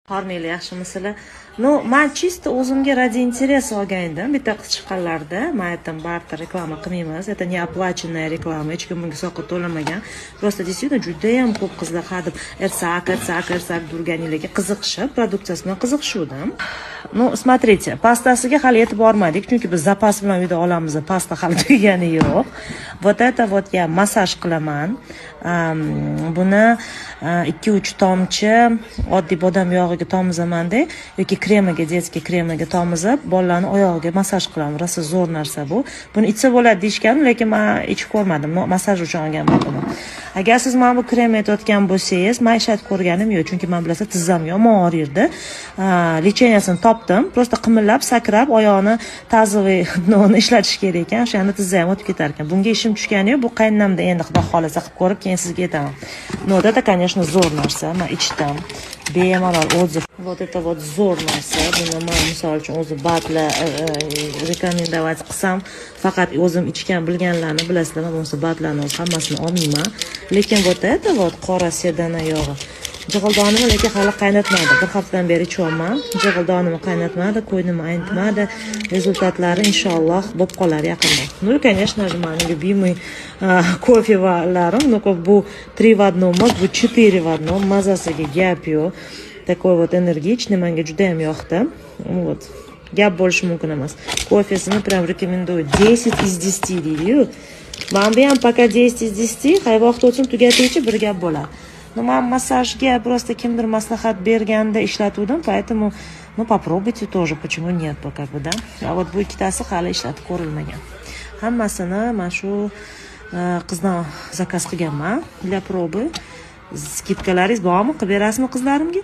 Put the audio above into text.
Hormanglar, yaxshimisizlar? Ну, man чисто o'zimga ради интереса olgan edim. Bitta qiz chiqqanlarida, man aytdim, barter reklama qilmaymiz. Это не оплаченная реклама, hech kim bunga soqqa to'lamagan. Просто действительно judayam ko'p qizlar hadeb Ersak, Ersak, Ersak durganinglarga qiziqishib, produksiyasi bilan qiziqishuvdim. Ну, смотрите, pastasiga hali yetib bormadik, chunki biz zapas bilan uyda olamiz, pasta hali tugagani yo'q. Вот это вот я massaj qilaman. Buni 2-3 tomchi oddiy bodom yog'iga tomizamanda yoki kremaga, детский kremaga tomizib, bolalarni oyog'iga massaj qilaman. Rosa zo'r narsa bu. Buni ichsa bo'ladi deyishgan, lekin men ichib ko'rmadim. Но, massaj uchun olganman buni. Agar siz mana bu krem aytayotgan bo'lsangiz, men ishlatib ko'rganim yo'q, chunki men, bilasizlar, tizzam yomon og'riydi. Лечения sini topdim. Просто qimillab, sakrab, oyoqni тазовый дно ni ishlatish kerak ekan. O'shanda tizza ham o'tib ketar ekan. Bunga ishim tushgani yo'q. Bu qaynonamda endi, xudo xohlasa, qilib ko'rib, keyin sizga aytaman. Но, вот это, конечно, zo'r narsa. Men ichdim. Bemalol отзыв. Вот это вот zo'r narsa. Buni men, misol uchun, o'zi БАД lar рекомендовать qilsam, faqat o'zim ichgan, bilganlarni bilasizlar, men bo'lmasa БАД larni o'zi hammasini olmayman. Lekin вот это вот qora sedana yog'i. Jig'ildonimni lekin hali qaynatmadi. Bir haftadan beri ichyapman. Jig'ildonimni qaynatmadi, ko'nglimni aynitmadi. Результат lari inshaalloh bo'lib qolar yaqinda. Ну и, конечно же, mani любимый kofevalarim. Ну, bu 3 в одном, может, bu 4 в одном. Mazasiga gap yo'q. Такой вот энергичный, menga juda ham yoqdi. Вот. Gap bo'lishi mumkin emas. Kofesini прям рекомендую. 10 из 10 deydi-yu. Mana bu ham пока 10 из 10, qay vaqt o'tsin, tugatuvchi bir gap bo'ladi. Ну, man massajga просто kimdir maslahat berganda ishlatuvdim, поэтому, ну, попробуйте тоже, почему нет, как бы, да. А вот bu ikkitasi hali ishlatib ko'rilmagan. Hammasini mana shu qizdan zakaz qilganman для пробы. Скидка laringiz bormi? Qilib berasizmi qizlarimga?